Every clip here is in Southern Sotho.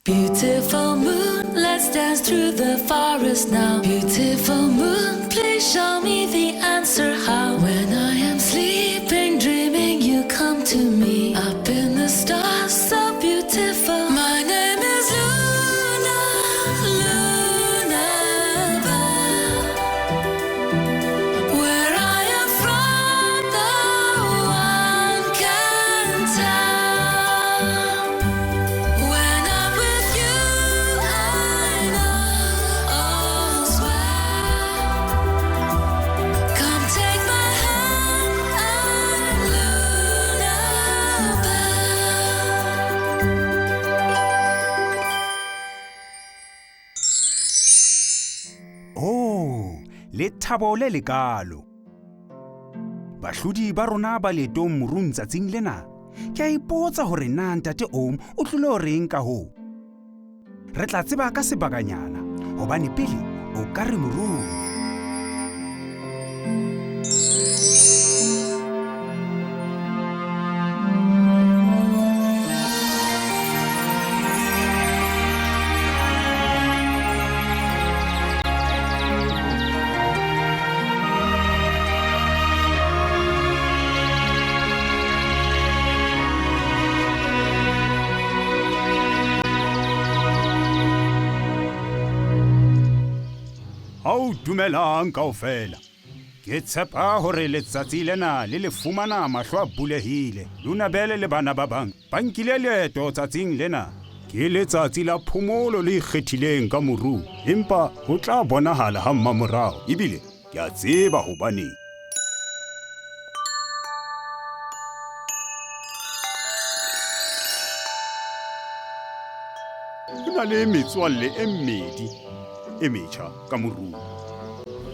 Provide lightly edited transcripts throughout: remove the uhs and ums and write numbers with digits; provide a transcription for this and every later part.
Beautiful moon, let's dance through the forest now. Beautiful moon, please show me the answer how. When I am sleeping, dreaming, you come to me. Up in the stars, so beautiful. My name is Luna, Luna Bell. Where I am from, no one can tell. When I'm with you, I know all's well. Come take my hand, I'm Luna Bell. Oh, lethabo le lekalo. Bahlodi ba rona ba leetong morung tsatsing lena. Ke a ipotsa hore na ntate Oom o tlilo ho reng ka hoo. Re tla tseba ka sebakanyana, hobane pele o ka re morung. Hao dumelang kaofela. Ke tshepa hore letsatsi lena le le fumana mahlo a bulehile. Lunabele le bana ba bang ba nkile leeto tsatsing lena. Ke letsatsi la phomolo le ikgethileng ka morung, empa ho tla bonahala ha mmamorao, ebile ke a tseba hobaneng. Ho na le metswalle e mmedi e metjha ka morung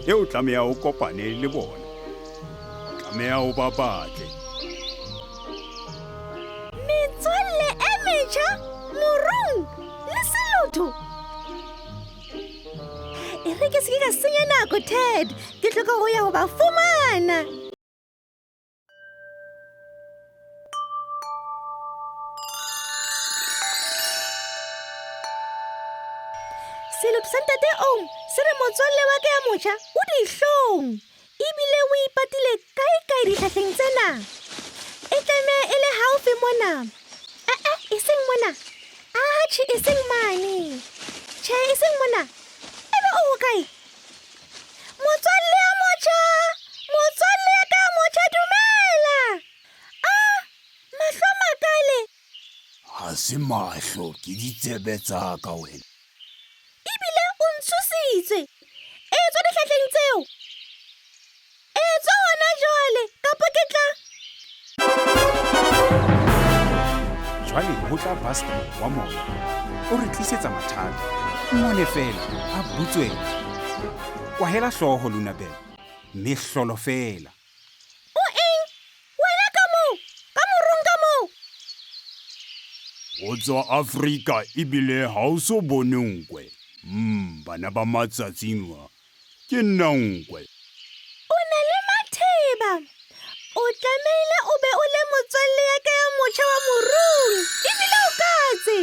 eo tlameha o kopane le bona. Tlameha o ba batle. Metswalle e metjha morung le selotho. E re ke se ke ka senya nako, Ted. Ke hloka ho ya ho ba fumana. Selotho sa ntate Oom se re motswalle wa ka ya motjha o dihlong ebile o ipatile kae-kae dihlahleng tsena. E tlameha e le haufi mona. Eh-eh, eseng mona. Atjhe, eseng mane. Tjhe, eseng mona. Ebe o hokae? Motswalle ya motjha! Motswalle ya ka ya motjha, dumela! Ah, mahlo a makale. Ha se mahlo, ke ditsebe tsa ka wena. Ebile o ntshositse. Etswa dihlahleng tseo. Etswa hona jwale, kapa ke tla. Jwale ho tla Buster wa moya. O re tlisetsa mathata. Mmone feela a butswela. Kwahela hlooho Lunabel. Mehlolo feela. O eng? Wena ka moo? Ka morung ka moo? O tswa Afrika ebile ha o so bone nkwe. Bana ba matsatsing a. Ke nna nkwe. O na le matheba. O tlamehile o be o le motswalle ya ka ya motjha wa morung. Ebile o katse.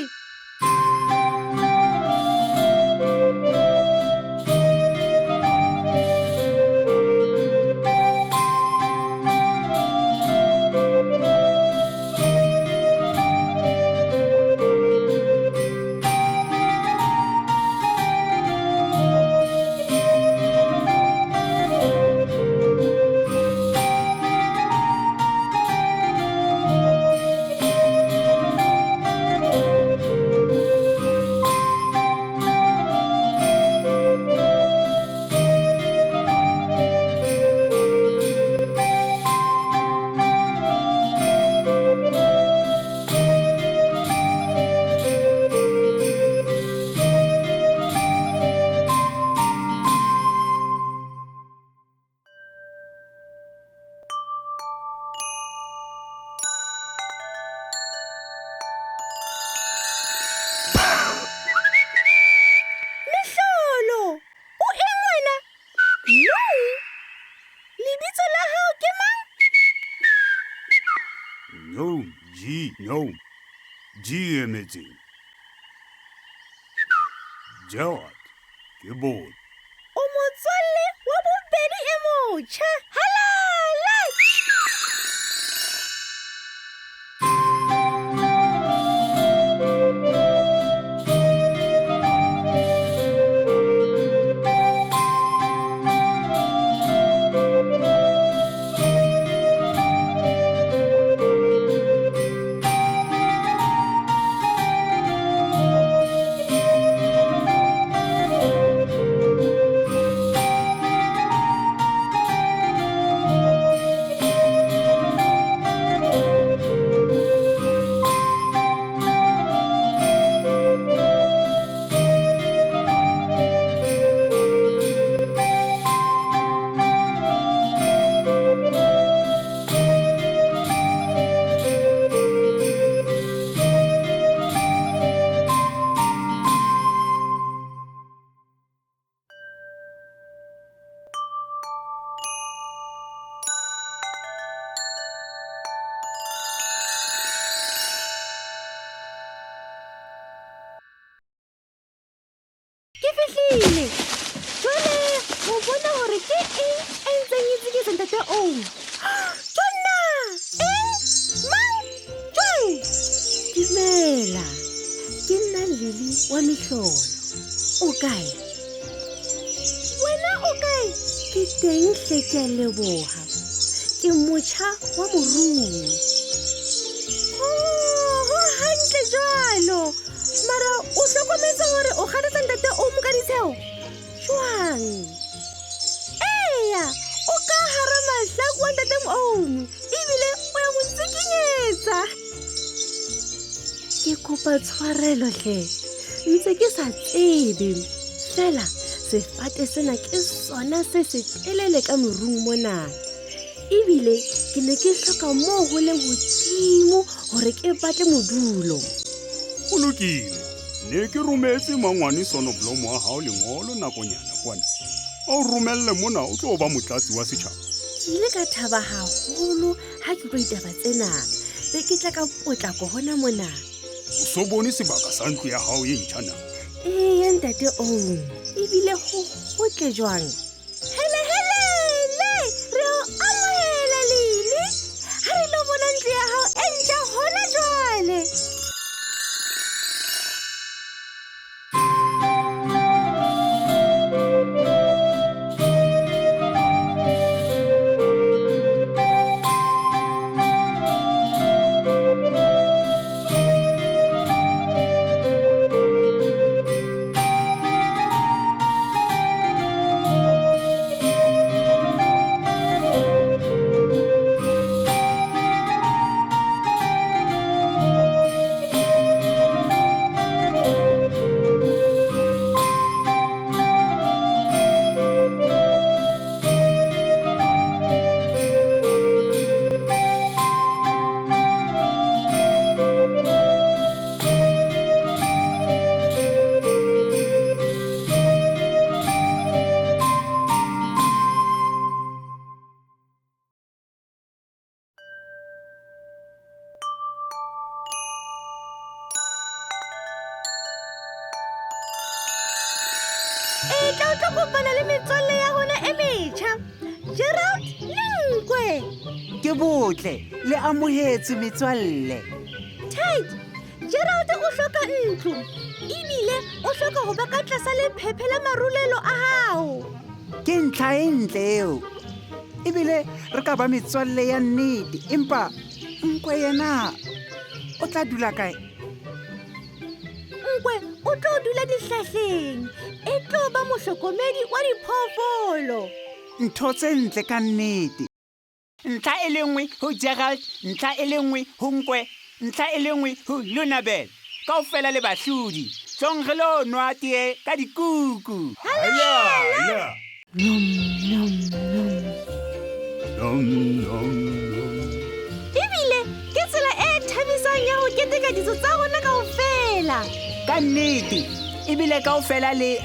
Mehlolo! O eng wena? No! Lebitso la hao ke mang? No, G, no. G emetseng. Gerald, ke bone. O motswalle wa bobedi e motjha. Halala! Ke fihlile. Jwale ho bona hore ke eng e ntseng e tsikisa ntate oo. Jonna! Eng? Mang? Jwang? Dumela. Ke nna Lily wa mehlolo. O kae? Wena o kae? Ke teng hle ke a leboha. Ke motjha wa morung. Oh, ho hantle jwalo. Mara o hlokometse hore o kgathatsa ntate o mo ka ditsheo? Jwang? Eya, o ka hara mahlaku a ntate Oom ebile o ya mo tsikinyetsa. Ke kopa tshwarelo hle. Ntse ke sa tsebe. Fela sefate sena ke sona se setelele ka morung mona. Ebile ke ne ke hloka moo ho leng hodimo hore ke batle modulo. Ho lokile. Ne ke rometse mangwane sonoblomo wa hao lengolo nakonyana kwana. A o romelle mona o tlo ba motlatsi wa setjhaba. Ke ile ka thaba haholo ha ke utlwa ditaba tsena. Be ke tla ka potlako hona mona. O so bone sebaka sa ntlo ya hao e ntjha na? Eya ntate Oom, ebile ho hotle jwang. Hele hele le, re o amohela Lily. Ha re lo bona ntlo ya hao e ntjha hona jwale. E tla o tlo kopana le metswalle ya rona e metjha, Gerald le Nkwe. Ke botle, le amohetswe metswalle. Tate, Gerald o hloka ntlo ebile o hloka ho ba ka tlasa lephephe la marulelo a hao. Ke ntlha e ntle eo. Ebile re ka ba metswalle ya nnete, empa Nkwe yena o tla dula kae? Nkwe o tlo dula dihlahleng, e tlo ba mohlokomedi wa diphoofolo. Ntho tse ntle ka nnete. Ntlha e le nngwe ho Gerald, ntlha e le nngwe ho Nkwe, ntlha e le nngwe ho Lunabel. Kaofela le bahlodi. Tlong re lo nwa tee ka dikuku. Halala! Nom, nom, nom. Nom, nom, nom. Ebile ke tsela e thabisang ya ho keteka ditso tsa rona kaofela. Ka nnete. Ebile kaofela le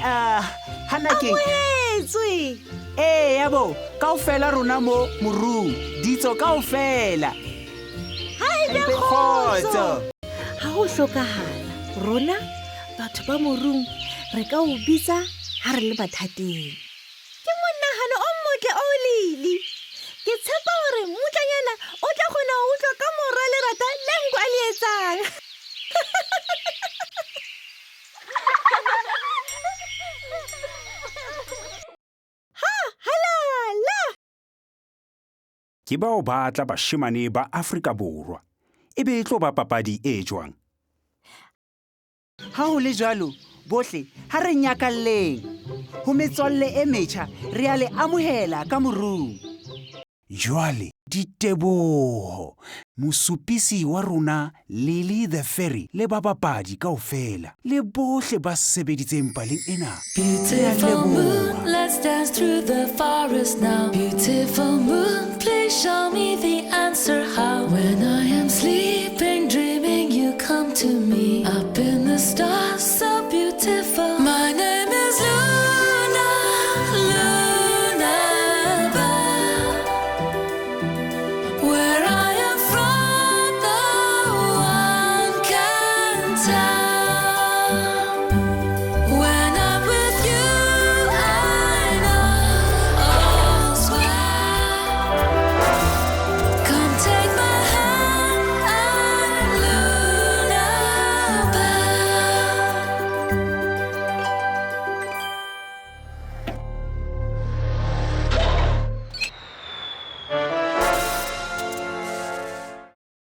hana ke. Amohetswe. Ee, ya bo, kaofela rona mo morung, ditso kaofela. Ha e be Be kgotso. kgotso. Ha ho hlokahala, rona batho ba morung Re ka o bitsa ha re le mathateng. Ke monahano o motle o Lili. Ke tshepa hore mmutlanyana o tla kgona ho utlwa ka mora lerata le nko a le etsang. Ha, halala! Ke bao ba tla bashemane ba Afrika Borwa. E be e tlo ba papadi e jwang? Ha ho le jwalo, bohle ha re nyakalleng. Ho metswalle e metjha, re a le amohela ka morung. Jwale diteboho mosupisi wa rona Lily the Fairy le babapadi kaofela le bohle ba sebeditseng paleng ena. Re a Beautiful moon, leboha. let's dance through the forest now. Beautiful moon, please show me the answer how. When I am sleeping.